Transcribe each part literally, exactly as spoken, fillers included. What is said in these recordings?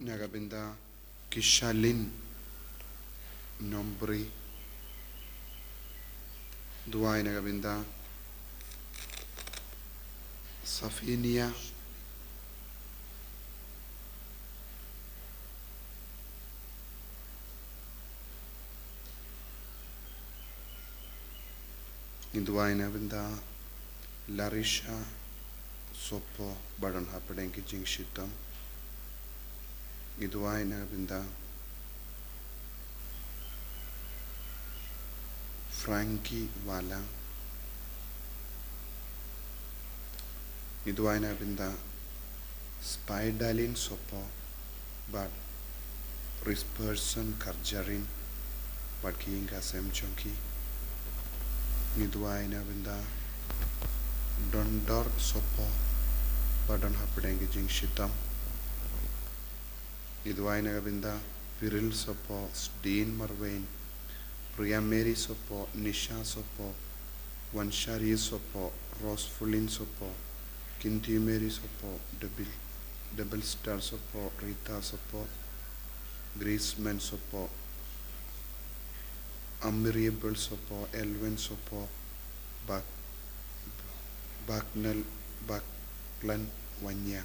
Na ka bynta Kishalin Nombri. Duwai na ka bynta Safinia. Ngi duwai na ka bynta Larisha Sopo ba don hapdeng ki jingshitom. Ngi duwai na ka bynta Frankie Wala. Ngi duwai na ka bynta Spiderlin Sopo bad Risperson Karjarin bad ki ïing ka sem jong ki. Ngi duwai na ka bynta Dondor Sopo ba don hapdeng ki jingshitom. Ngi duwai na ka bynta Piril Sopo, Sdin Marwein, Priya Mary Sopo, Nisha Sopo, Wanshari Sopo, Rosefulin Sopo, Kinti Mary Sopo, Double, Double Star Sopo, Rita Sopo, Griezmann Sopo, Amiriable Sopo, Elwin Sopo, Bak, Baknel, Baklan Wanya.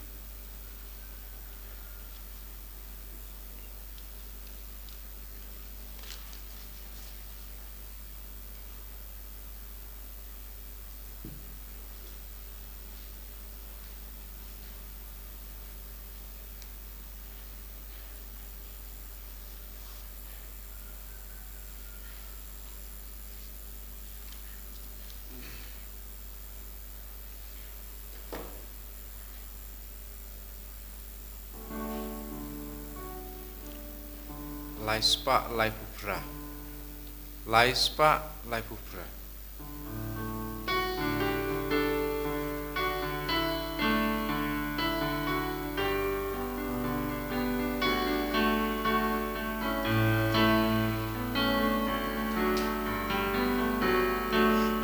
Lai spah lai phew phra. Lai spah lai phew phra.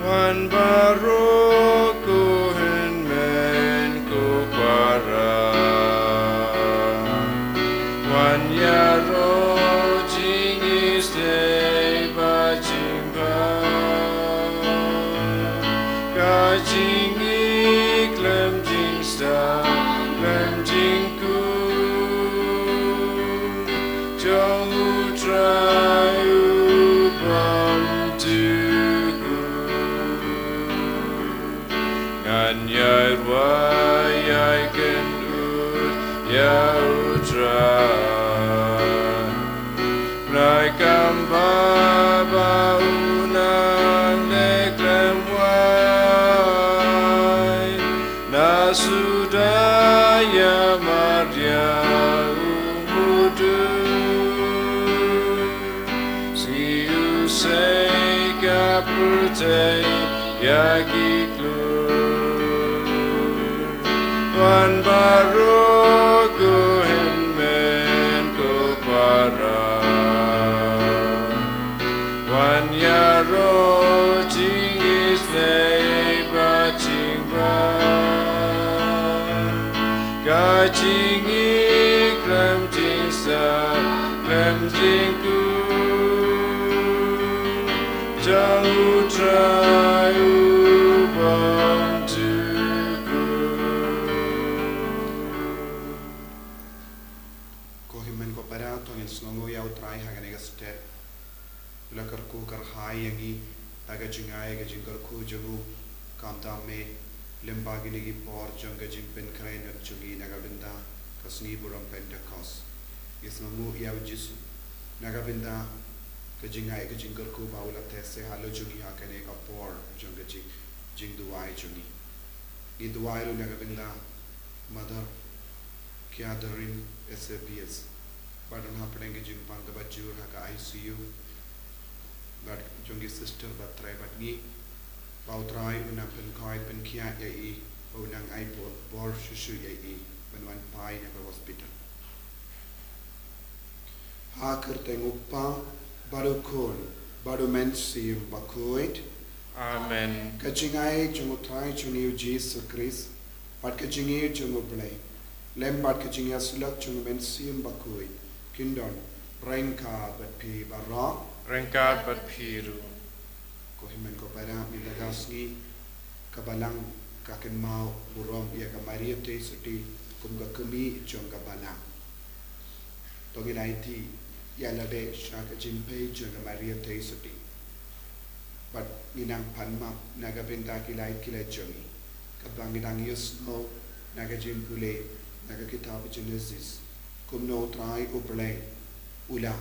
Wan baroh ko hynmen ko para, wan ïaroh jingisynei bad jingbha. Ka jingïeit khlem jingstad khlem jingkhuid jong U Trai U Bymjukut. Ngan ïai ruh ïai kynduh ïa U Trai. Bnai kam bha ba u nang leh khlem wai, na suda ïa Maria u mudui. Sngi u sei ka pyrthei ïa ki klur. Wan baroh ko hynmen ko para, wan ïaroh jingisynei bad jingbha. Ka jingïeit khlem jingstad khlem jingkhuid jong U Trai U Bymjukut. Ko hynmen ko para, to ngin sngewnguh ïa U Trai ha kane ka step. U la kyrkhu kyrhai ïa ngi da ka jingai ka jingkyrkhu jong u. Khamtam me lyngba kine ki por jong ka jingpynkhreh jong ngi na ka bynta ka sngi burom Pentekost. Ngi sngewnguh ïa U Jisu na ka bynta ka jingai ka jingkyrkhu ba u la teh seh halor jong ngi ha kane ka por jong ka jing, jingduwai jong ngi. Ngi duwai ruh na ka bynta Mother Catherine S A P S ba don hapdeng ka jingpang kaba jur ha ka I C U. Bad jong ki sister bad trai bad ngi, ba U Trai un nang pynkhuid pynkhiah ïa i, ba un nang ai bor, bor shuh shuh ïa i ban wan phai na ka hospital. Ha ka kyrteng U Kpa bad U Khun bad U Mynsiem Bakhuid. Amen. Ka jingai jong U Trai jong ngi U Jisu Khrist bad ka jingïeit jong U Blei lem bad ka jingïasyllok jong u Mynsiem Bakhuid, kin don ryngkat bad phi baroh. Ryngkat bad phi ruh. Ko hynmen ko para, mynta ka sngi ka Balang ka kynmaw burom ïa ka Maria Theisotti kum ka kmie jong ka Balang. To ngin aiti ïa lade sha ka jingpeit jong ka Maria Theisotti. Bad ngin nang pan map na ka bynta ki lait ki lait jong ngi, kaba ngi dang ïohsngew na ka jingpule na ka kitab Genesis, kumno U Trai U Blei u la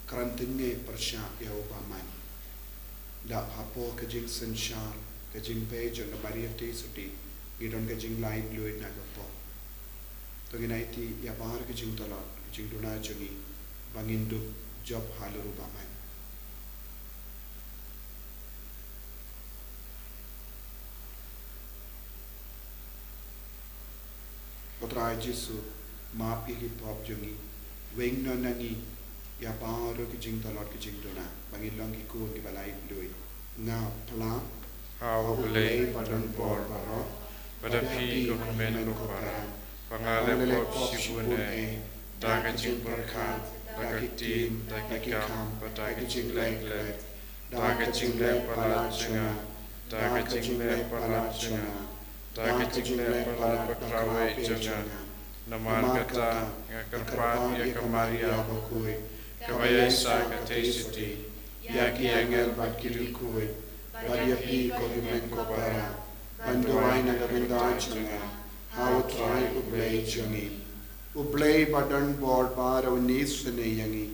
kren tyngeh pyrshah ïa u bymman. Da hapoh ka jingsynshar ka jingpeit jong ka Maria Theisotti, ngi don ka jinglaitluid na ka pop. To ngin aiti ïa baroh ka jingtlot ka jingduna jong ngi ba ngin dup jop halor u bymman. Ko Trai Jisu, map ïa ki pop jong ngi, weng noh na ngi ïa baroh ki jingtlot ki jingduna, ba ngin long ki khun kiba laitluid. Nga phla ha U Blei ba don bor baroh, bad ha phi ko hynmen ko para, ba nga la pop shibun eh, da ka jingpyrkhat, da ka ktien, da ki kam, bad da ka jingleh klet, da ka jingleh palat jong nga, da ka jingleh palat jong nga, da ka jingleh palat bakrawei jong nga. Namar kata nga kyrpad ïa ka Maria Bakhuid, kaba ïaishah ka Theisotti, ïa ki angel bad ki riewkhuid, bad ïa phi ko hynmen ko para, ban duwai na ka bynta jong nga ha U Trai U Blei jong ngi. U Blei ba don bor baroh un isynei ïa ngi,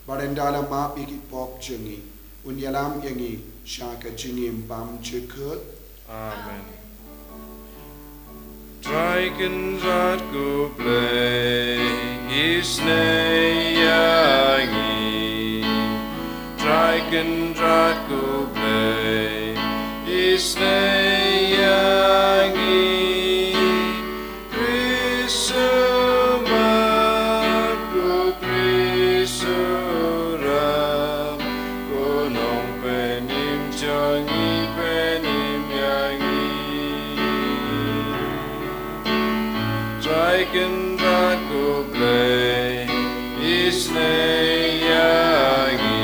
bad ynda la map ïa ki pop jong ngi, un ïalam ïa ngi sha ka jingim bymjukut. Amen. Trai Kynrad ko Blei, isynei ïa ngi. Trai Kynrad ko Blei, isynei ïa ngi. Khrist u Map, ko Khrist u Ram, ko Nongpynim jong ngi, pynim ïa ngi. Trai Kynrad ko Blei, isynei ïa ngi.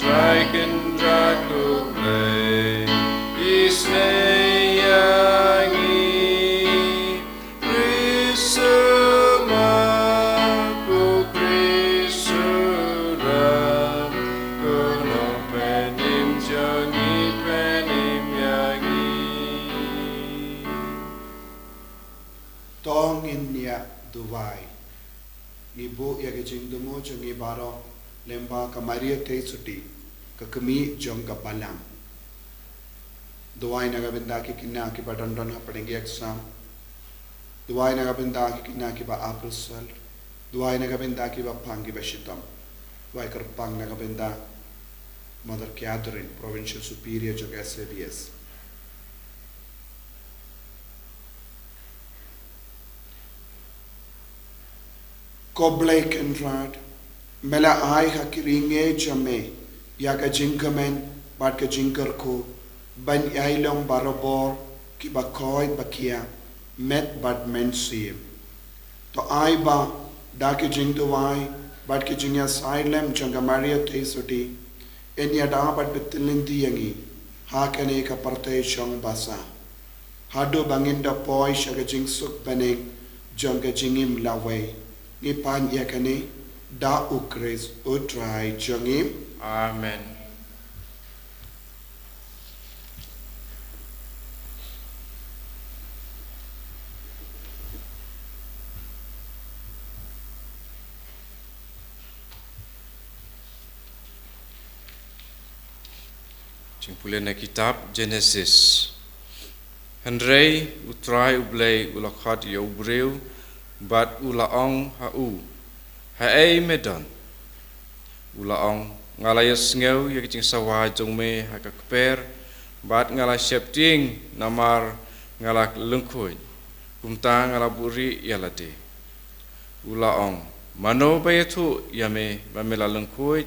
Trai Kynrad ko Blei, isynei ïa ngi. Khrist u Map, ko Khrist u Ram, ko Nongpynim jong ngi, pynim ïa ngi. To ngin ïa duwai. Ngi buh ïa ka jingthmu jong ngi baroh lyngba ka Maria Theisotti, ka kmie jong ka Balang. Duwai na ka bynta ki khynnah kiba don don hapdeng ki exam. Duwai na ka bynta ki khynnah kiba ap result. Duwai na ka bynta kiba pang kiba shitom. Duwai kyrpang na ka bynta Mother Catherine, Provincial Superior jong S A B S. Ko Blei Kynrad, me la ai ha ki ri ngeit jong me ïa ka jingkmen bad ka jingkyrkhu ban ïai long barabor kiba koit ba khiah, met bad mynsiem. To ai ba da ki jingduwai bad ki jingïasaid lem jong ka Maria Theisotti, yn ïada bad btylli ïa ngi ha kane ka pyrthei shong basa, haduh ba ngin da poi sha ka jingsuk bneng jong ka jingim lawei. Ngi pan ïa kane da U Khrist U Trai jong ngi. Amen. Jingpule na kitab Genesis. Hynrei U Trai U Blei u la khot ïa u briew, bad u la ong ha u, "Haei me don?" U la ong, "Nga la ïohsngew ïa ka jingsawa jong me ha ka kper, bad nga la sheptieng namar nga la lyngkhuid. Kumta nga la buhrieh ïa lade." U la ong, "Mano ba ïathuh ïa me ba me la lyngkhuid?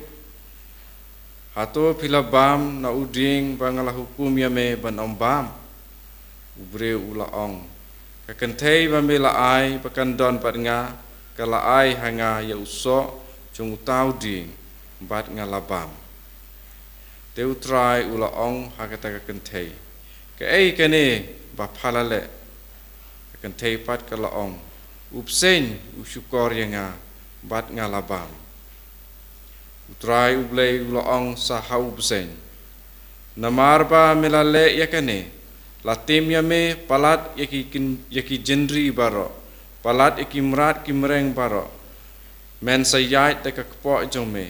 Hato phi la bam na u dieng ba nga la hukum ïa me ban ym bam?" U briew u la ong, Ka kynthei ba me la ai ba kan don bad nga, ka la ai ha nga ïa u soh jong uta u dieng, bad nga la bam. Te U Trai u la ong ha kata ka kynthei, kaei kane ba pha la leh? Ka kynthei pat ka la ong, u bseiñ u shukor ïa nga, bad nga la bam. U Trai U Blei u la ong sa ha u bseiñ, namar ba me la leh ïa kane, la tim ïa me palat ïa ki, kin- ïa ki jingri baroh, palat ïa ki mrad ki mreng baroh. Men sa ïaid da ka kpoh jong me,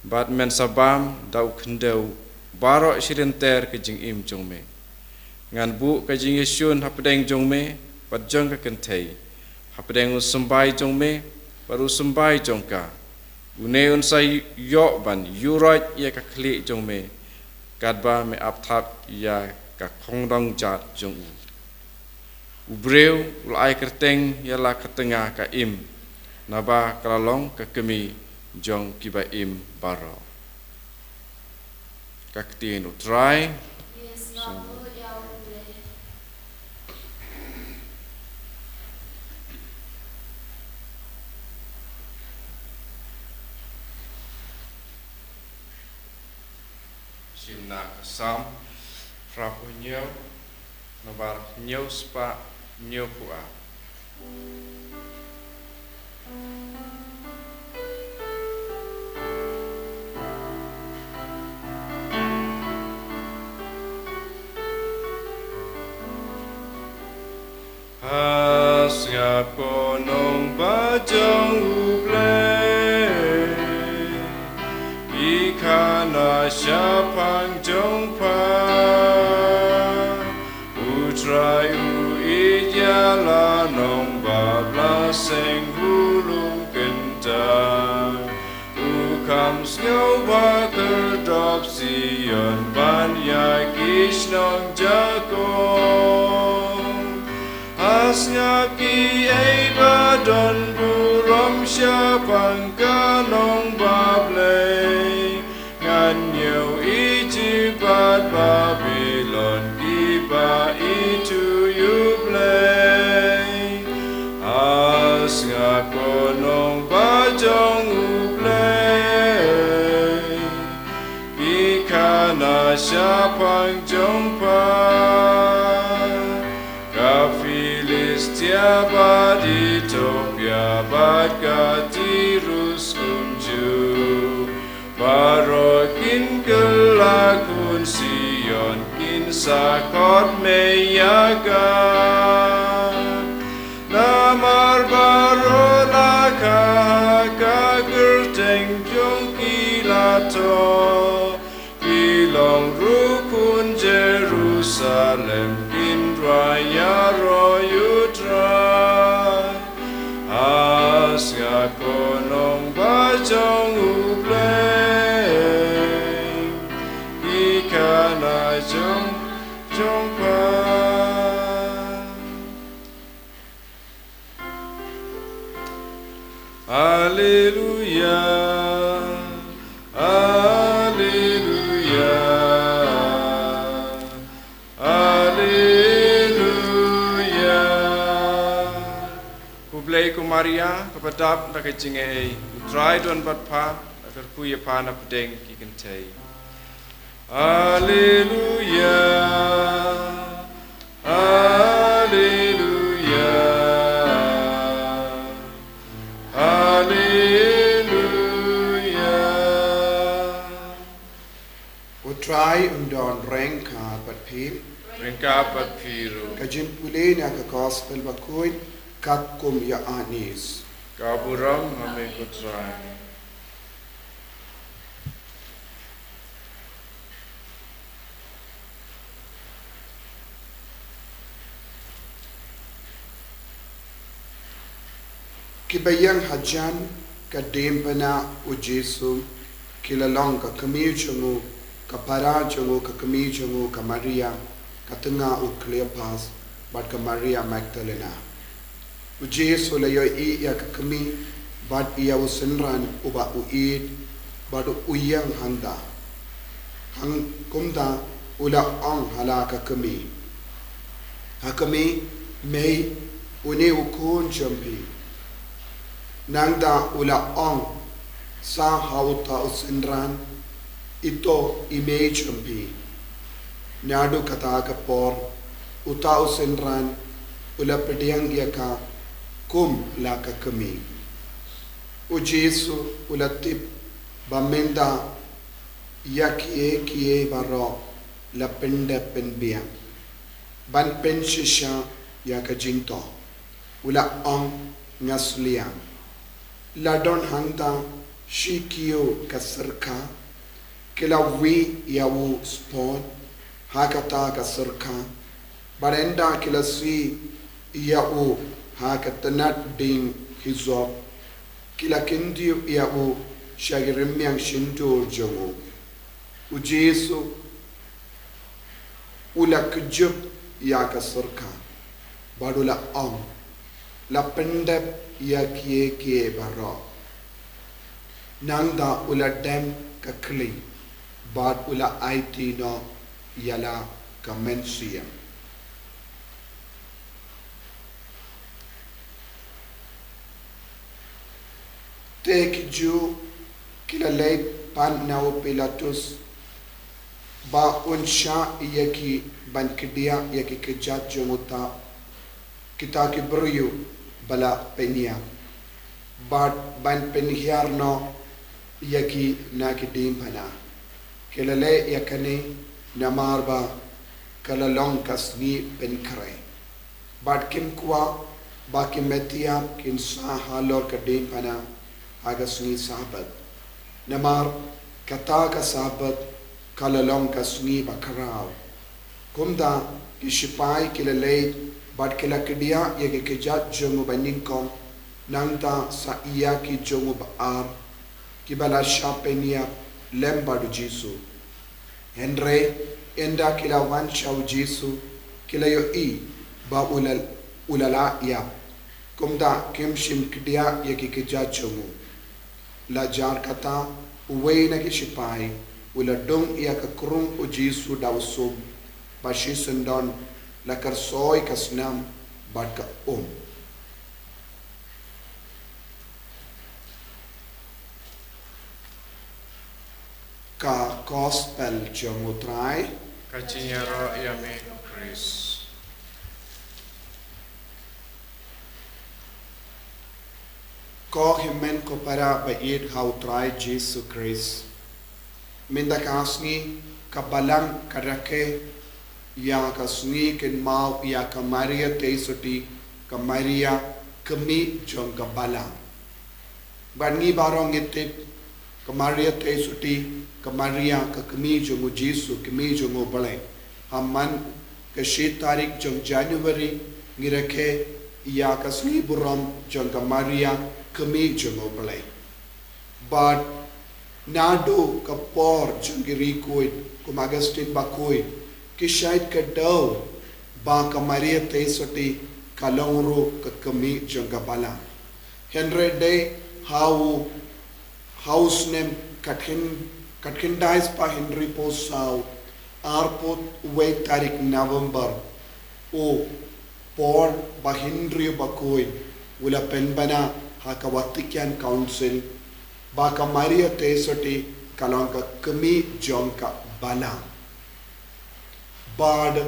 bad men sa bam da u khyndew baroh shilynter ka jingim jong me. Ngan buh ka jingïashun hapdeng jong me bad jong ka kynthei, hapdeng u symbai jong me bad u symbai jong ka. Une un sa ïoh ban ïuroit ïa ka khlieh jong me, katba me ap thap ïa ka khongdong jat jong u. U briew u la ai kyrteng ïa la ka tnga ka Im, naba ka la long ka kmie jong kiba im baroh. Ka ktien U Trai. Shim na ka Salm phra phew hynñiew, nabar hynñiew spah hynñiew phew ar. Ha sngap ko nongbah jong U Blei, ki khana shaphang jong pha. U Trai u ïeit ïa la nongbah ba la seng ha u lum kyntang. U kham sngew ba kyrdop Sion ban ïa ki shnong Jakob. Ha sngap kiei ba don burom shaphang ka nongbah Blei. Ngan ñiew Ijipt bad Babilon, kiba ithuh ïa U Blei. Ha sngap ko nongbah jong U Blei, ki khana shaphang jong pha. Ka Philistia bad Ethiopia bad ka Tirus kumjuh, baroh kin kylla khun Sion, kin sa khot mei ïa ka. Namar baroh la kha ha ka kyrteng jong ki la thoh. Ki long ruh khun Jerusalem, kin duwai ïaroh ïa U Trai. Ha sngap ko nongbah jong U Blei, ki khana jong, jong pha. Alleluia, alleluia, alleluia. Khublei ko Maria, kaba dap da ka jingaiei, U Trai don bad pha, la kyrkhu ïa pha na pdeng ki kynthei. Alleluia, alleluia, alleluia. U Trai un don ryngkat bad phi. Ryngkat bad phi ruh. Ka jingpule na ka Gospel Bakhuid katkum u Ïoannis. Ka burom ha me ko Trai. Kiba ïeng hajan ka diengphna u Jisu, ki la long ka kmie jong u, ka para jong u, ka kmie jong u ka Maria, ka tnga u Kleopas, bad ka Maria Magdalena. U Jisu u la ïohi ïa ka kmie bad ïa u synran uba u ïeit, bad u ïeng hangta. Hangta kumta u la ong ha la ka kmie, ha kmie, mei Une u khun jong phi. Nangta u la ong sa ha uta u synran, ito i mei jong phi. Naduh kata ka por uta u synran u la pdiang ïa ka kum la ka kmie. U Jisu u la tip ba mynta ïa kiei kiei baroh la pyndep pynbiang ban pynshisha ïa ka jingthoh. U la ong, nga sliang. La don hangta shi kiew ka syrkha, ki la wih ïa u spon ha kata ka syrkha, bad ynda ki la sie ïa u ha ka tnat dieng hisop, ki la kyntiew ïa u sha ki rmiang shyntur jong u. U Jisu u la kjut ïa ka syrkha bad u la ong, la pyndep ïa kiei kiei baroh. Nangta u la dem ka khlieh bad u la aiti noh ïa la ka mynsiem. Te ki Jiw ki la leit pan na u Pilatus ba un shah ïa ki ban kdiah ïa ki kjat jong uta, kita ki briew ba la pynïap, bad ban pynhiar noh ïa ki na ki diengphna. Ki la leh ïa kane namar ba ka la long ka sngi pynkhreh, bad kim kwah ba ki metiap kin sah halor ka diengphna ha ka sngi Sabbath, namar kata ka Sabbath ka la long ka sngi bakhraw. Kumta ki shipai ki la leit bad ki la kdiah ïa ki kjat jong u banyngkong, nangta sa ïa ki jong u ba-ar, kiba la shah pynïap lem bad u Jisu. Hynrei ynda ki la wan sha u Jisu, ki la ïohi ba u la, u la lah ïap. Kumta kim shym kdiah ïa ki kjat jong u. La jar kata, uwei na ki shipai u la dung ïa ka krung u Jisu da u sum, bad shisyndon la kyrsoi ka snam bad ka um. Ka Gospel jong u Trai. Ka jingïaroh ïa me, ko Khrist. Ko hynmen ko para ba ïeit ha u Trai Jisu Khrist. Mynta ka sngi ka Balang ka rakhe ïa ka sngi kynmaw ïa ka Maria Theisotti, ka Maria kmie jong ka Balang. Bad ngi baroh ngi tip ka Maria Theisotti, ka Maria ka kmie jong u Jisu, kmie jong u Blei. Ha man ka shi tarik jong January ngi rakhe ïa ka sngi burom jong ka Maria kmie jong u Blei. Bad naduh ka por jong ki riewkhuid kum Augustine Bakhuid, ki shait kdew ba ka Maria Theisotti ka long ruh ka kmie jong ka Balang. Hynrei dei ha u, ha u snem khatkhyndai spah hynriewphew saw, arphew wei tarik November, u Paul ba hynriew bakhuid u la pynbna ha ka Vatican Council ba ka Maria Theisotti ka long ka kmie jong ka Balang. Bad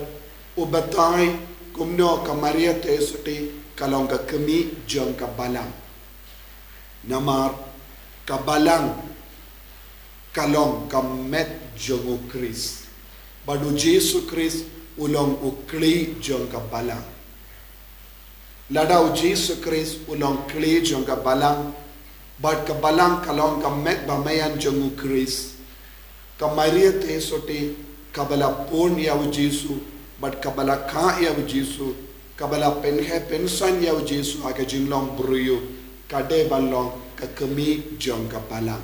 u batai kumno ka Maria Theisotti ka long ka kmie jong ka Balang. Namar ka Balang ka long ka met jong u Khrist. Bad u Jisu Khrist u long u khlieh jong ka Balang. Lada u Jisu Khrist u long khlieh jong ka Balang, bad ka Balang ka long ka met ba maïan jong u Khrist, ka Maria Theisotti kaba la pun ïa u Jisu, bad kaba la kha ïa u Jisu, kaba la pynheh pynsan ïa u Jisu ha ka jinglong briew, ka dei ban long ka kmie jong ka Balang.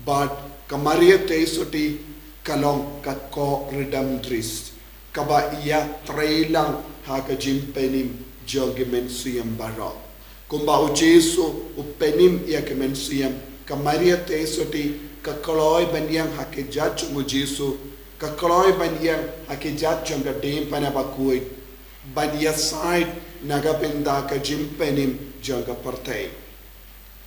Bad ka Maria Theisotti ka long ka co-redemptrix, kaba ïatrei lang ha ka jingpynim jong ki mynsiem baroh. Kumba u Jisu u pynim ïa ki mynsiem, ka Maria Theisotti ka kloi ban ïeng ha ki kjat jong u Jisu, ka kloi ban ïeng ha ki kjat jong ka diengphna bakhuid, ban ïasaid na ka bynta ka jingpynim jong ka pyrthei.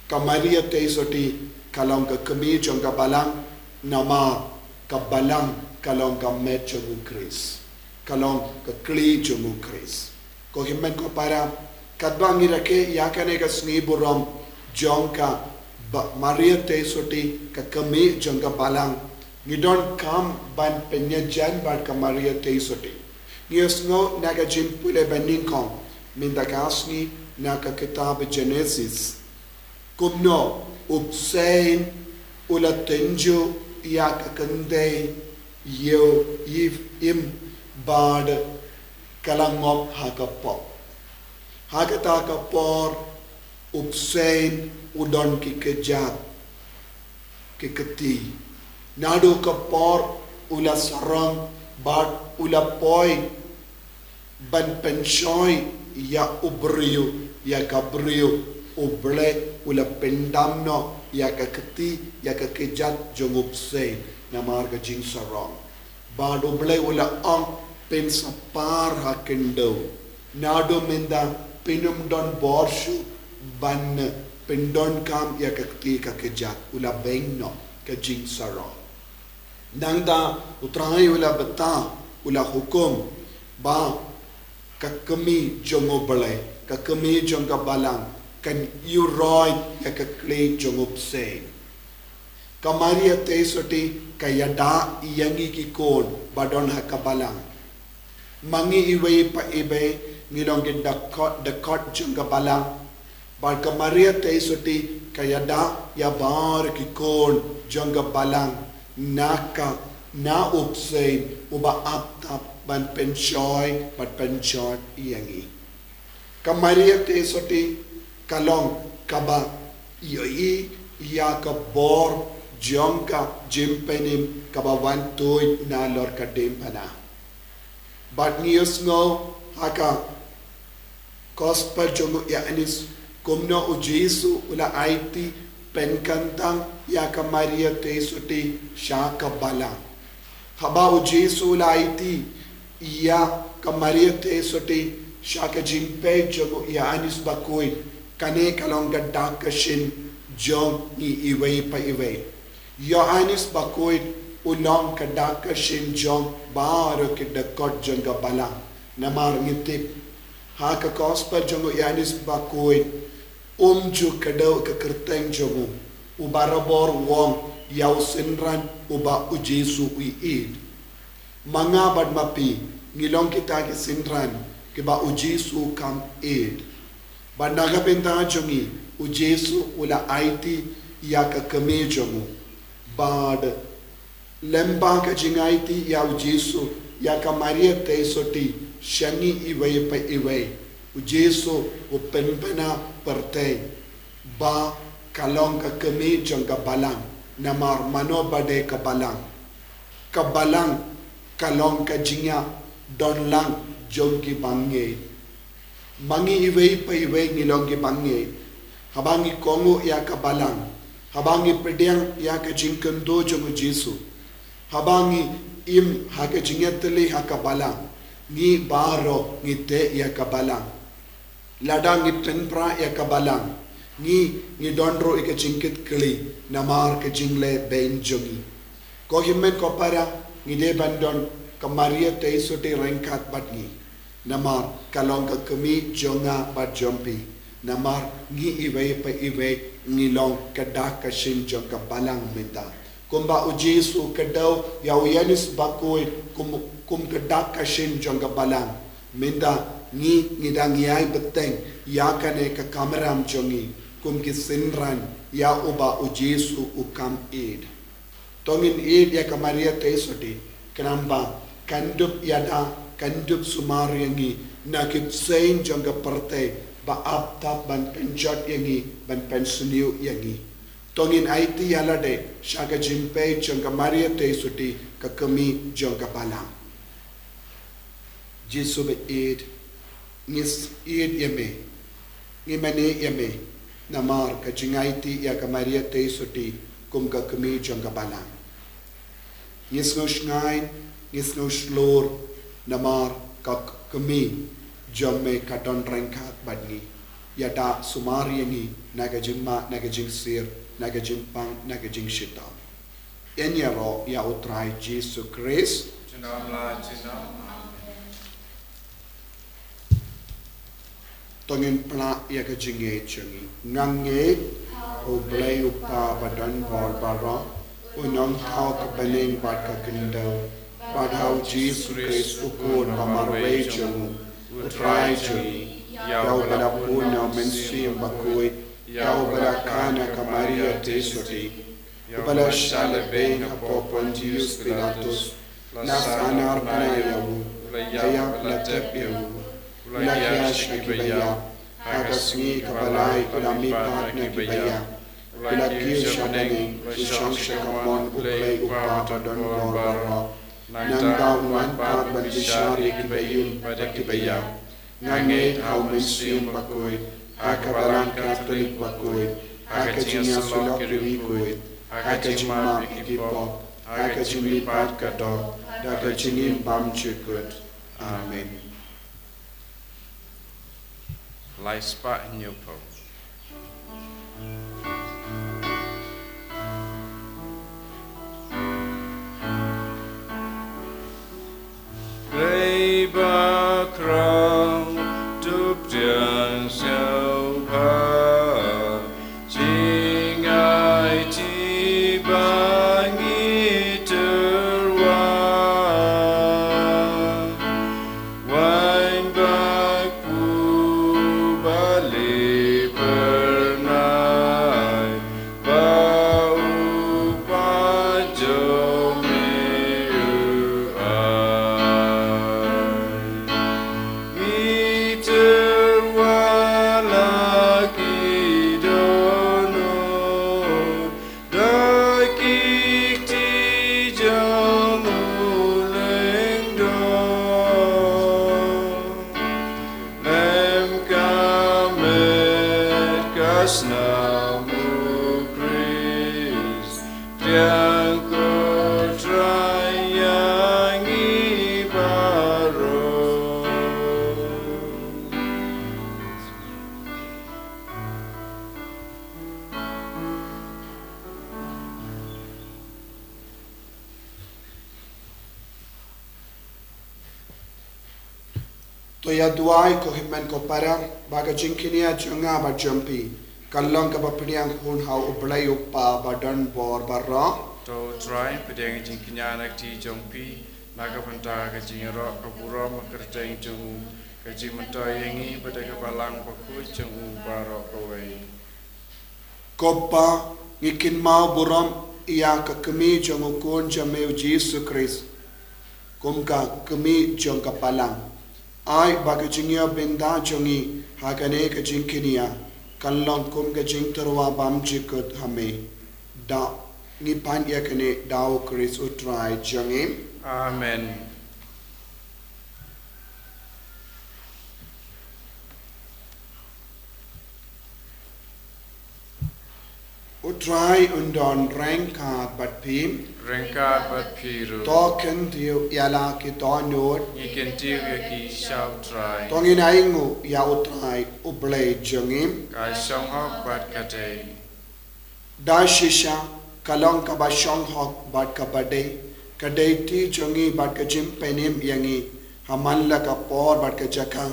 Ka Maria Theisotti ka long ka kmie jong ka balang, namar ka balang ka long ka met jong u Khrist, ka long ka kli jong u Khrist. Ko hynmen ko para, katba ngi rakhe ïa kane ka sngi burom jong ka ba-, Maria Theisotti, ka kmie jong ka balang, ngi donkam ban pynïajan bad ka Maria Theisotti. Ngi ïohsngew na ka jingpule ba nyngkong mynta ka sngi na ka kitab Genesis, kumno u bseiñ u la tynjuh ïa ka kynthei ïew ïif im bad ka la ngop ha ka pop. Ha kata ka por u bseiñ u don ki kjat, ki kti. Naduh ka por u la sarong bad u la poi ban pynshoi ïa u briew, ïa ka briew, u Blei u la pyndam noh ïa ka kti, ïa ka kjat jong u bseiñ namar ka jingsarong. Bad u Blei u la ong, pynspar ha khyndew. Naduh mynta phin ym don bor shuh ban pyndonkam ïa ka kti ka kjat, u la beiñ noh ka jingsarong. Nangta u Trai u la batai, u la hukum ba ka kmie jong u Blei, ka kmie jong ka balang, kan ïuhroit ïa ka kli jong u bseiñ. Ka Maria Theisotti ka ïada ïa ngi ki khun ba don ha ka balang. Ma ngi iwei pa iwei ngi long ki dkhot, dkhot jong ka balang. Bad ka Maria Theisotti ka ïada ïa baroh ki khun jong ka balang na ka, na u bseiñ uba ap tap ban pynshoi bad pynjot ïa ngi. Ka Maria Theisotti ka long kaba ïohi ïa ka bor jong ka jingpynim kaba wan tuid nalor ka diengphna. Bad ngi ïohsngew ha ka Gospel jong u Ïoannis kumno u Jisu u la aiti pynkyntang ïa ka Maria Theisotti sha ka balang. Haba u Jisu u la aiti ïa ka Maria Theisotti sha ka jingpeit jong u Ïoannis Bakhuid, kane ka long ka dak ka shin jong ngi iwei pa iwei. Ïoannis Bakhuid u long ka dak ka shin jong baroh ki dkhot jong ka balang. Namar ngi tip ha ka Gospel jong u Ïoannis Bakhuid, um ju kdew ka kyrteng jong u, u barabor u ong ïa u synran uba u Jisu u ïeit. Ma nga bad ma phi ngi long kita ki synran kiba u Jisu u kam ïeit. Bad na ka bynta jong ngi u Jisu u la aiti ïa ka kmie jong u. Bad lyngba ka jingaiti ïa u Jisu ïa ka Maria Theisotti sha ngi iwei pa iwei, u Jisu u pynbna pyrthei ba ka long ka kmie jong ka balang. Namar mano ba dei ka balang? Ka balang ka long ka jingïadonlang jong ki bangeit. Ma ngi iwei pa iwei ngi long ki bangeit. Haba ngi kohnguh ïa ka balang, haba ngi pdiang ïa ka jingkyntu jong u Jisu, haba ngi im ha ka jingïatylli ha ka balang, ngi baroh ngi teh ïa ka balang. Lada ngi tynpra ïa ka balang, ngi, ngi don ruh ïa ka jingkitkhlieh namar ka jingleh beiñ jong ngi. Ko hynmen ko para, ngi dei ban don ka Maria Theisotti ryngkat bad ngi. Namar ka long ka kmie jong nga bad jong phi. Namar ngi iwei pa iwei ngi long ka dak ka shin jong ka balang mynta. Kumba u Jisu u kdew ïa u Ïoannis Bakhuid kum, kum ka dak ka shin jong ka balang. Mynta ngi, ngi dang ïai bteng ïa kane ka kamram jong ngi kum ki synran ïa uba u Jisu u kam ïeit. To ngin ïeit ïa ka Maria Theisotti, khnang ba kan dup ïada, kan dup sumar ïa ngi na ki bseiñ jong ka pyrthei ba ap tap ban pynjot ïa ngi, ban pynsniew ïa ngi. To ngin aiti ïa lade sha ka jingpeit jong ka Maria Theisotti, ka kmie jong ka balang. Jisu ba ïeit, ngi ïeit ïa me, ngi mane ïa me namar ka jingaiti ïa ka Maria Theisotti kum ka kmie jong ka balang. Ngi sngew shngaiñ, ngi sngew shlur namar ka kmie jong me ka don ryngkat bad ngi. Ïada sumar ïa ngi na ka jingma, na ka jingsir, na ka jingpang, na ka jingshitom. Yn ïaroh ïa U Trai Jisu Khrist. Junom la junom. Amen. To ngin pynlah ïa ka jingngeit jong ngi. Nga ngeit ha U Blei U Kpa ba don bor baroh, U Nongthaw ka bneng bad ka khyndew, bad ha U Jisu Khrist U Khun ba marwei jong u, U Trai jong ngi, ïa uba la bun na U Mynsiem Bakhuid, ïa uba la kha na ka Maria Theisotti, uba la shah lehbeiñ hapoh Pontius Pilatus, la sahnarphna ïa u, la ïap, la tep ïa u, la khie sha kiba ïap, ha ka sngi kaba lai u la mihpat na kiba ïap, u la kiew sha bneng, u shong sha kamon U Blei U Kpa ba don bor baroh. Nangta un wan pat ban bishar ïa kiba im bad kiba ïap. Nga ngeit ha U Mynsiem Bakhuid, ha ka Balang Katholik bakhuid, ha ka jingïasyllok kiwei kiwei, ha ka jingmap ïa ki pop, ha ka jingmihpat ka doh, da ka jingim bymjukut. Amen. Lai spah hynñiew phew. Blei ba khraw, to pdiang sngewbha, jingaiti ba ngi tyrwa. Waiñ bakhuid ba la pyrnai, ba u Kpa jong me u ai. Ngi tyrwa la ki dohnud, da ki kti jong u Lyngdoh. Lem ka met ka snam U Khrist, pdiang ko Trai ïa ngi baroh. To ïa duwai ko hynmen ko para, ba ka jingkñia jong nga bad jong phi kan long kaba pdiang hun ha U Blei U Kpa ba don bor baroh. To U Trai pdiang ka jingkñia na ka kti jong phi, na ka bynta ka jingïaroh ka burom ka kyrteng jong u, ka jingmyntoi ïa ngi bad ïa ka Balang Bakhuid jong u baroh kawei. Ko Pa, ngi kynmaw burom ïa ka kmie jong u Khun jong me U Jisu Khrist kum ka kmie jong ka Balang. Ai ba ka jingïoh bynta jong ngi ha kane ka jingkñia kan long kum ka jingtyrwa bymjukut ha me. Da ngi pan ïa kane da U Khrist U Trai jong ngi. Amen. U Trai un don ryngkat bad phi. Ryngkat bad phi ruh. To kyntiew ïa la ki dohnud. Ngi kyntiew ïa ki sha U Trai. To ngin ainguh ïa U Trai U Blei jong ngi. Ka shong hok bad ka dei. Da shisha ka long kaba shong hok bad kaba dei, ka dei kti jong ngi bad ka jingpynim ïa ngi ha man la ka por bad ka jaka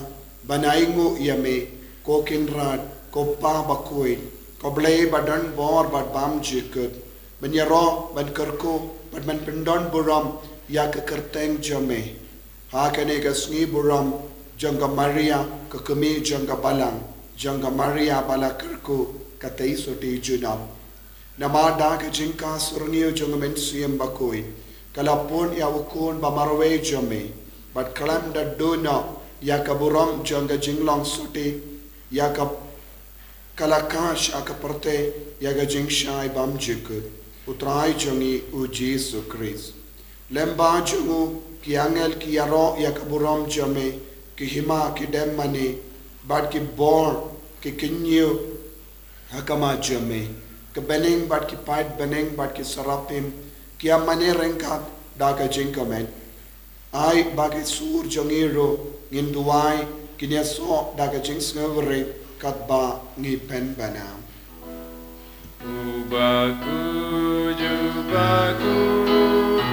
ban ainguh ïa me, ko Kynrad, ko Pa bakhuid, ko Blei ba don bor bad bymjukut, ban ïaroh, ban kyrkhu bad ban pyndon burom ïa ka kyrteng jong me. Ha kane ka sngi burom jong ka Maria, ka kmie jong ka Balang, jong ka Maria ba la kyrkhu, ka Theisotti Junom. Namar da ka jingkha syrngiew jong ka Mynsiem Bakhuid, ka la pun ïa u Khun ba marwei jong me, bad khlem da duh noh ïa ka burom jong ka jinglong sotti, ïa ka ka la kha sha ka pyrthei ïa ka jingshai bymjukut, U Trai jong ngi U Jisu Khrist. Lem bad jong u ki angel ki ïaroh ïa ka burom jong me, ki hima ki dem mane, bad ki bor ki kynñiew ha khmat jong me. Ki bneng bad ki paid bneng bad ki serapim ki ïa mane ryngkat da ka jingkmen. Ai ba ki sur jong ngi ruh ngin duwai Kin ïasoh da ka jingsngewrit katba ngi pynbna. U bakhuid, u bakhuid,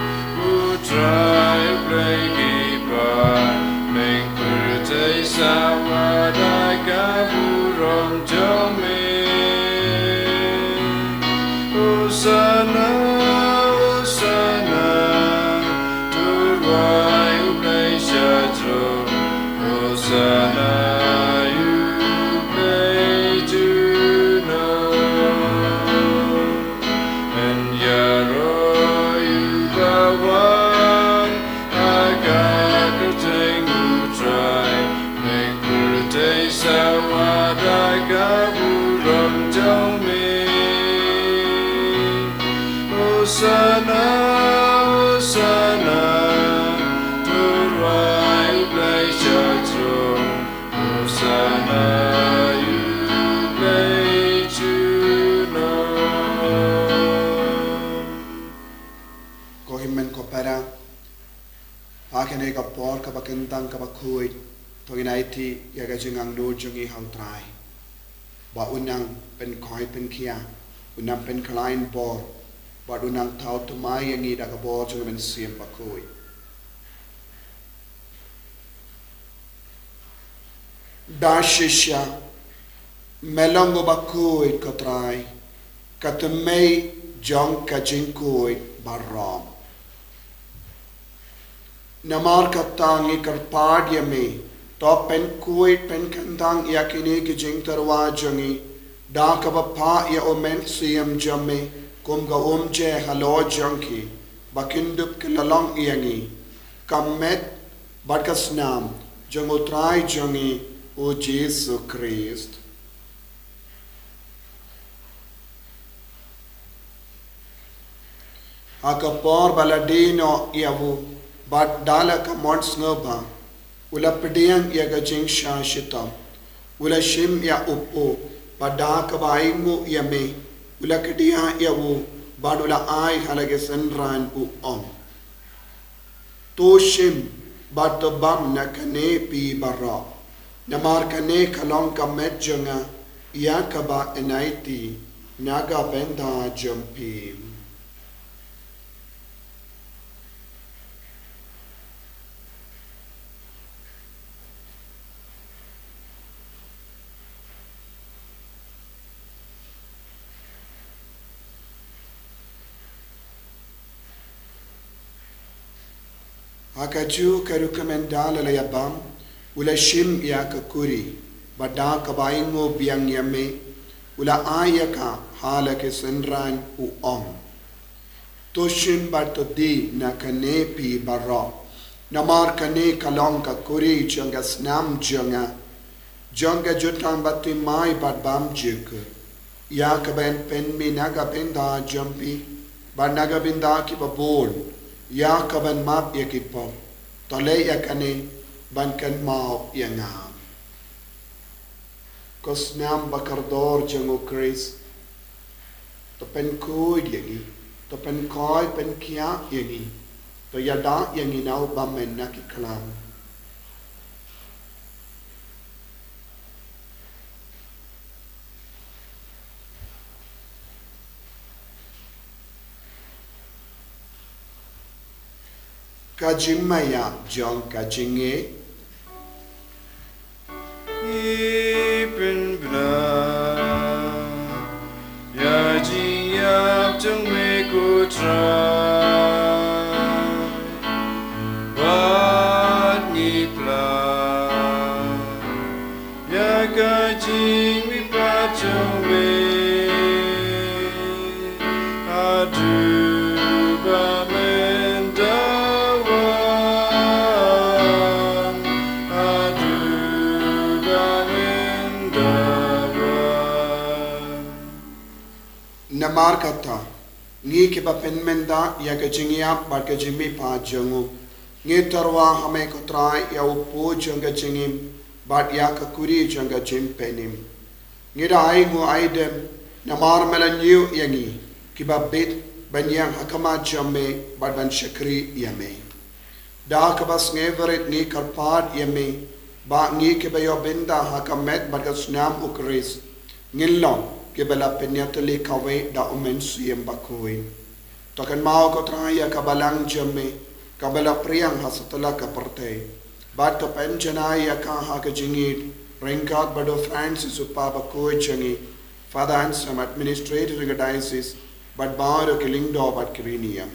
U Trai U Blei ki para, meng pyrthei sawa da ka burom jong me. Hosanna, Hosanna, to U Trai U Blei sha throne. Hosanna, U Blei junom. Yn ïaroh ïa u bawan ha ka kyrteng U Trai, meng pyrthei sawa da ka burom jong me. Hosanna, Hosanna, to U Trai U Blei sha throne. Hosanna, U Blei junom. Ko hynmen ko para, ha kane ka por kaba kyntang kaba khuid, to ngin aiti ïa ka jingangnud jong ngi ha U Trai, ba un nang pynkhuid pynkhiah, un nang pynkhlaiñ bor, bad un nang thaw thymmai ïa ngi da ka bor jong U Mynsiem Bakhuid. Da shisha, me long uba khuid ko Trai, ka thymmei jong ka jingkhuid baroh. Namar kata ngi kyrpad ïa me, to pynkhuid pynkyntang ïa kine ki jingtyrwa jong ngi, da kaba phah ïa U Mynsiem jong me kum ka umjer halor jong ki, ba kin dup kylla long ïa ngi ka met bad ka snam jong U Trai jong ngi U Jisu Khrist. Ha ka por ba la die noh ïa u, bad da la ka mon sngewbha, u la pdiang ïa ka jingshah shitom, u la shim ïa u pop, bad da kaba ainguh ïa me, u la kdiah ïa u, bad u la ai ha la ki synran, u ong: To shim bad to bam na kane phi baroh, namar kane ka long ka met jong nga, ïa kaba yn aiti na ka bynta jong phi. Ha kajuh ka rukom ynda la ïa bam, u la shim ïa ka kuri, bad da kaba ainguh biang ïa me, u la ai ïa ka ha la ki synran, u ong: To shim bad to die na kane phi baroh, namar kane ka long ka kuri jong ka snam jong nga, jong ka jutang bathymmai bad bymjukut, ïa kaban pynmih na ka bynta jong phi bad na ka bynta kiba bun, ïa kaban map ïa ki pop. To leh ïa kane ban kynmaw ïa nga. Ko snam ba kordor jong U Khrist, to pynkhuid ïa ngi, to pynkhuid pynkhiah ïa ngi, to ïada ïa ngi na u bymman na ki khlam. Ka jingmaïa jong ka jingngeit. Ngi pynbna ïa jingïap jong me ko Trai, bad ngi pla ïa ka jingmihpat jong me. Haduh ba men da wan, haduh ba men da wan. Namar kata, ngi kiba pynmynda ïa ka jingïap bad ka jingmihpat jong u, ngi tyrwa ha me ko Trai ïa u pud jong ka jingim bad ïa ka kuri jong ka jingpynim. Ngi da ainguh aidem, namar me la ñiew ïa ngi kiba bit ban ïeng ha khmat jong me bad ban shakri ïa me. Da kaba sngewrit ngi kyrpad ïa me, Ba ngi kiba ïoh bynta ha ka met bad ka snam u Khrist, ngin long kiba la pynïatylli kawei da u Mynsiem Bakhuid. To kynmaw ko Trai ïa ka balang jong me, kaba la pdiang ha satlak ka pyrthei. Bad to pynjanai ïa ka ha ka jingïeit ryngkat bad u Francis u Papa bakhuid jong ngi, Father Anselm, administrator jong ka diocese, bad baroh ki lyngdoh bad ki riewniam.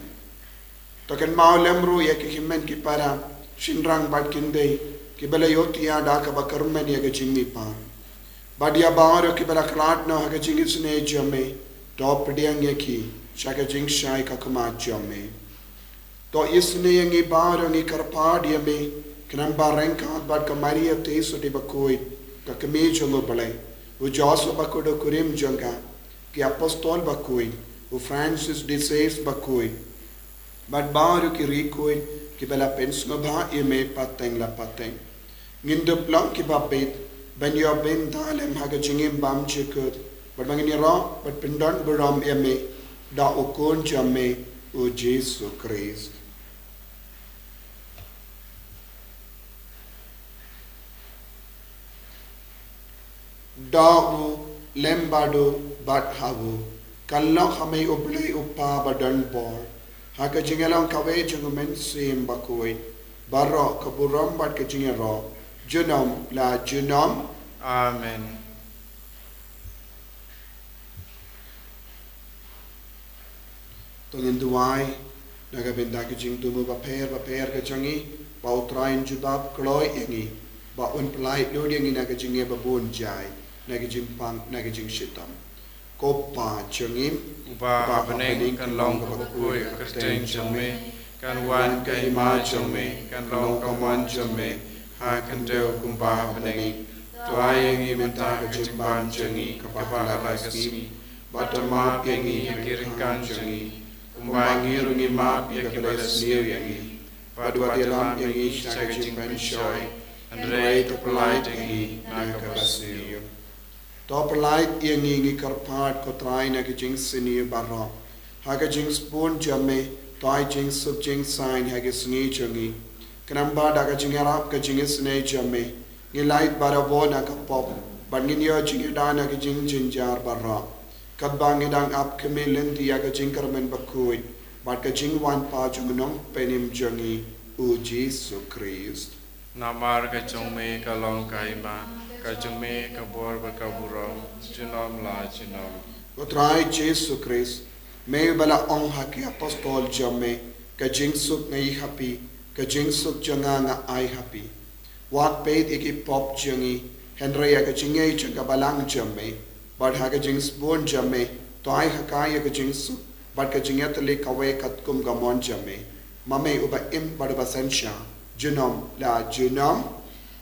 To kynmaw lem ruh ïa ki hynmen ki para, shynrang bad kynthei, kiba la ïohthiah da kaba kyrmen ïa ka jingmihpat. Bad ïa baroh kiba la khlad noh ha ka jingisynei jong me, to pdiang ïa ki sha ka jingshai ka khmat jong me. To isynei ïa ngi baroh, ngi kyrpad ïa me, khnang ba ryngkat bad ka Maria Theisotti bakhuid, ka kmie jong u Blei, u Joseph bakhuid u kurim jong ka, ki apostol bakhuid, u Francis de Sales bakhuid, bad baroh ki riewkhuid kiba la pynsngewbha ïa me pateng la pateng, ngin dup long kiba bit ban ïoh bynta lem ha ka jingim bymjukut, bad ba ngin ïaroh bad pyndon burom ïa me da u Khun jong me, u Jisu Khrist. Da u, lem bad u, bad ha u, kan long ha me u Blei u Kpa badonbor, ha ka jingïalong kawei jong u Mynsiem Bakhuid, baroh ka burom bad ka jingïaroh, junom la junom. Amen. To ngin duwai na ka bynta ka jingthmu bapher bapher ka jong ngi, ba u Trai un jubab kloi ïa ngi, ba un pyllait lut ïa ngi na ka jingeh babun jai, na ka jingpang, na ka jingshitom. Ko Pa jong ngi, uba ha bneng, kan long kaba kyrkhu ïa ka kyrteng jong me, kan wan ka hima jong me, kan long ka mon jong me ha khyndew kumba ha bneng. To ai ïa ngi mynta ka jingbam jong ngi kaba ha la ka sngi, bad to map ïa ngi ïa ki ryngkang jong ngi, kumba ngi ruh ngi map ïa kiba la sniew ïa ngi. Bad wat ïalam ïa ngi sha ka jingpynshoi, hynrei to pyllait ïa ngi na kaba sniew. To pyllait ïa ngi, ngi kyrpad ko Trai, na ka jingsniew baroh. Ha ka jingsbun jong me, to ai jingsuk jingsaiñ ha ka sngi jong ngi, khnang ba da ka jingïarap ka jingisynei jong me, ngin lait barabor na ka pop, bad ngin ïoh jingïada na ka jingjynjar baroh, katba ngi dang ap khmih lynti ïa ka jingkyrmen bakhuid bad ka jingwan pat jong u Nongpynim jong ngi, u Jisu Khrist. Namar ka jong me ka long ka hima, ka jong me ka bor bad ka burom, junom la junom. Ko Trai Jisu Khrist, me uba la ong ha ki apostol jong me, ka jingsuk nga ïoh ha phi, ka jingsuk jong nga nga ai ha phi. Wat peit ïa ki pop jong ngi, hynrei ïa ka jingngeit jong ka balang jong me, bad ha ka jingsbun jong me, to ai ha ka ïa ka jingsuk bad ka jingïatylli kawei katkum ka mon jong me, ma me uba im bad uba synshar, junom la junom.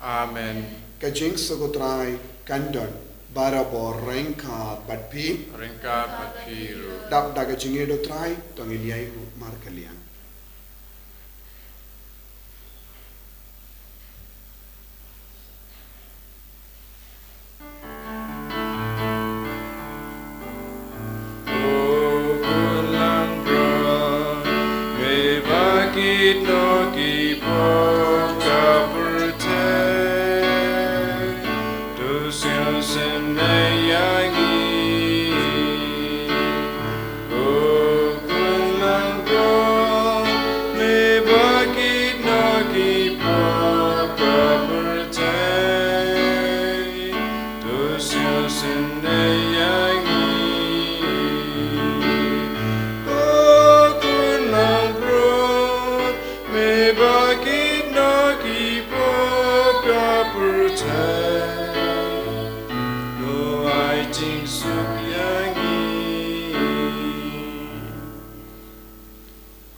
Amen. Ka jingsuk u Trai kan don barabor ryngkat bad phi. Ryngkat bad phi ruh. Dap da ka jingïeit u Trai, to ngin ïai buh markylliang.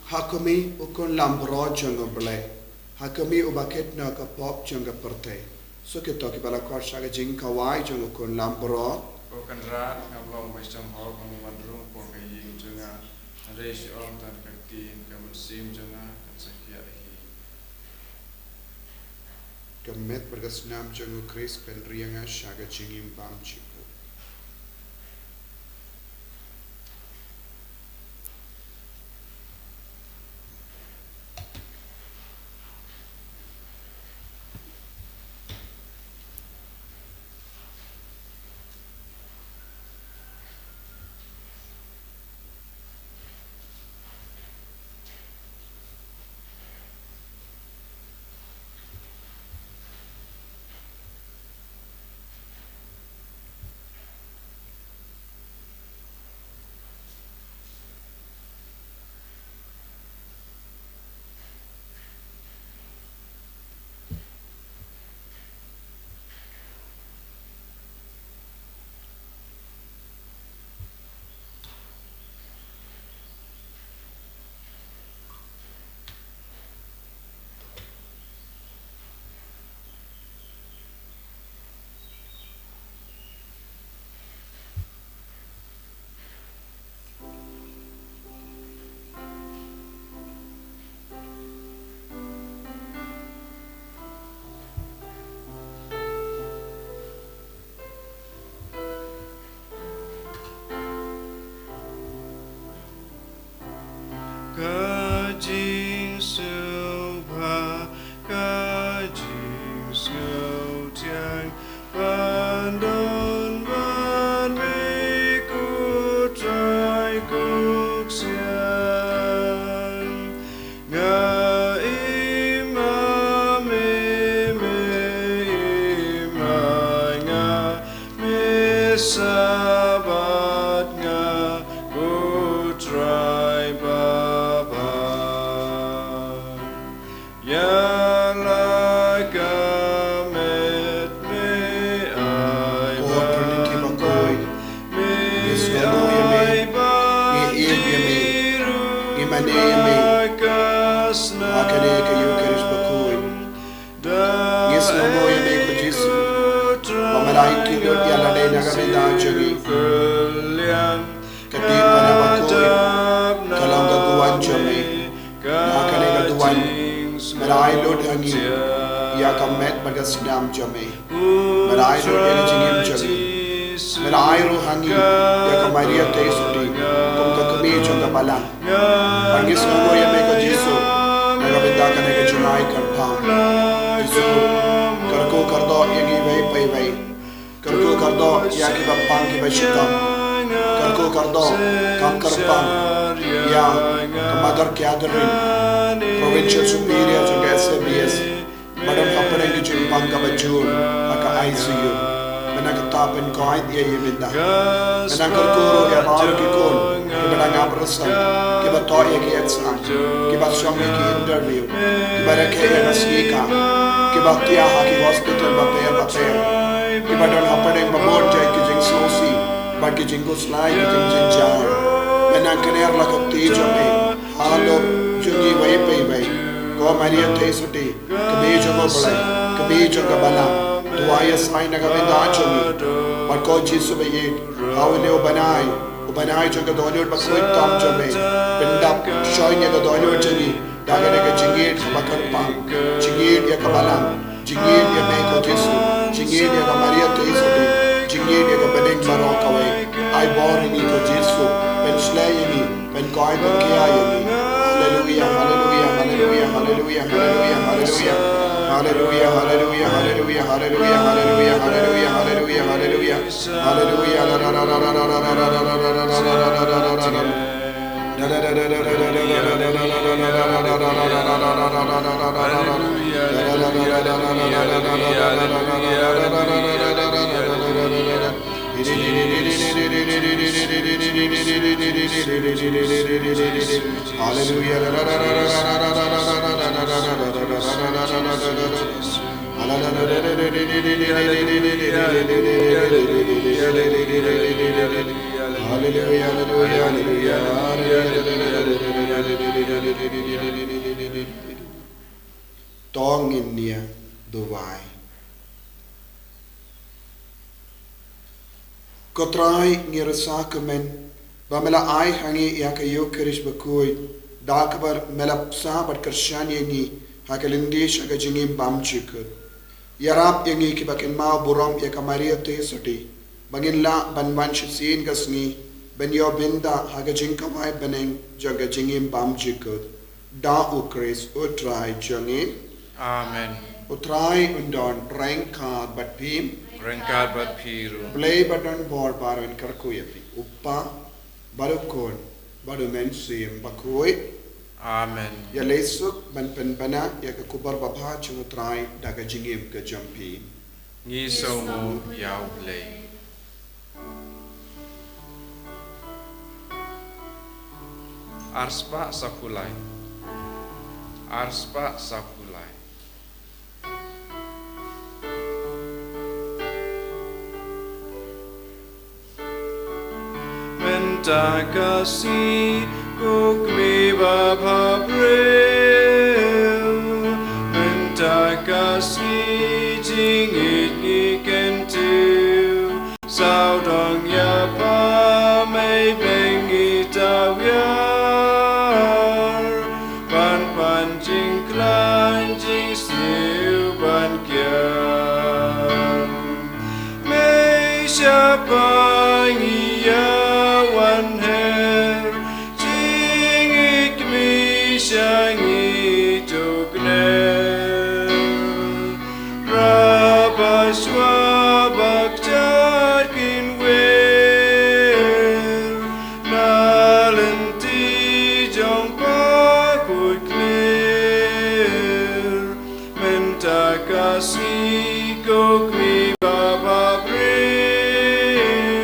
Ha khmih u Khun Lambrot jong u Blei, ha khmih uba kit noh ka pop jong ka pyrthei. Suk ïa to kiba la khot sha ka jingkhawai jong u Khun Lambrot. Ko Kynrad, ngam long ba sdang hok ban wan rung hapoh ka ïing jong nga, hynrei shu ong tang ka ktien ka mynsiem jong nga kan sa khiah hi. Ka met bad ka snam jong u Khrist kan ri ïa nga sha ka jingim bymjukut. Sabbath nga, ko Trai babha. Ïa la ka met me ai, ko Trinity bakhuid, ngi sngewnguh ïa me, ngi ïeit ïa me, ngi mane ïa me ha kane ka Ïukharist bakhuid. Ngi sngewnguh ïa me ko Jisu, ba me la ai kyllut ïa lade na ka bynta jong ngi. Ka diengphna bakhuid ka long ka duwan jong me. Na kane ka duwan me la ai lut ha ngi ïa ka met bad ka sdang jong me. Me la ai lut ïa ka jingim jong ngi. Me la ai ruh ha ngi ïa ka Maria Theisotti kum ka kmie jong ka Balang. Bad ngi sngewnguh ïa me ko Jisu na ka bynta kane ka jingai kyrpang. Jisu, kyrkhu kyrdoh ïa ngi iwei pa iwei. Kyrkhu kyrdoh ïa kiba pang kiba shitom. Kyrkhu kyrdoh kam kyrpang ïa ka Mother Catherine, Provincial Superior jong ka S A B S, ba don hapdeng ki jingpang kaba jur ha ka I C U. Me nang kyrkhu pynkoit ïa i mynta. Me nang kyrkhu ruh ïa baroh ki khun kiba dang ap rysong, kiba thoh ïa ki exam, kiba shong ïa ki interview, kiba rakhe ïa ka sngi ka, kiba thiah ha ki hospital bapher bapher, kiba don hapdeng ba bun jait ki jingsngewsih bad ki jingkhuslai, ki jingjynjar. Me nang kner la ka kti jong me halor jong ngi iwei pa iwei. Ko Maria Theisotti, kmie jong U Blei, kmie jong ka Balang, duwai ïa sa na ka bynta jong ngi. Bad ko Jisu ba ïeit, ha une u bnai, u bnai jong ka dohnud bakhuid tam jong me, pyndap shoi ïa ka dohnud jong ngi da kane ka jingïeit kaba kyrpang, jingïeit ïa ka Balang, jingïeit ïa me ko Jisu, jingïeit ïa ka Maria Theisotti, jingïeit ïa ka bneng baroh kawei. Ai bor ïa ngi ko Jisu, pynshlei ïa ngi, pynkoit pynkhia ïa ngi. Haleluia, haleluia, haleluia, haleluia, haleluia, haleluia. Haleluia, haleluia, haleluia, haleluia, haleluia, haleluia, haleluia, haleluia. Haleluia. Haleluia, haleluia, haleluia, haleluia, haleluia. To ngin ïa duwai. Ko Trai, ngi rsa kmen ba me la ai ha ngi ïa ka Ïukharist bakhuid, da kaba me la bsa bad kyrshan ïa ngi ha ka lynti sha ka jingim bymjukut. Ïarap ïa ngi kiba kynmaw burom ïa ka Maria Theisotti, ba ngin lah ban wan shisien ka sngi ban ïoh bynta ha ka jingkhawai bneng jong ka jingim bymjukut. Da U Khrist U Trai jong ngi. Amen. U Trai un don ryngkat bad phi. Ryngkat bad phi ruh. Blei ba don bor baroh un kyrkhu ïa phi, U Kpa, bad U Khun, bad U Mynsiem Bakhuid. Amen. Ïaleh suk ban pynbna ïa ka khubor babha jong U Trai da ka jingim ka jong phi. Ngi sngewnguh ïa U Blei. Arspah saw phew lai. Arspah saw phew lai. Mynta ka sngi ko kmie babha briew, mynta ka sngi jingïeit ngi kyntiew. Sawdong ïa pha mei beiñ ngi taw ïar, ban pan jingkhlaiñ jingsniew ban kiar. Mei shaphang ïa wan her, jingïeit kmie sha ngi to kner. Rabashwa ba kjat kin wer, na lynti jong pha khuid clear. Mynta ka sngi ko kmie babha briew.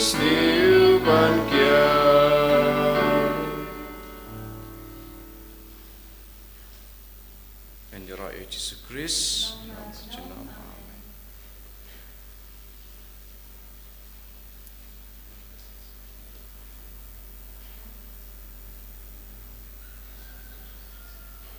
Sniew ban kiar. Ngan ïaroh ïa u Jisu Khrist. Junom.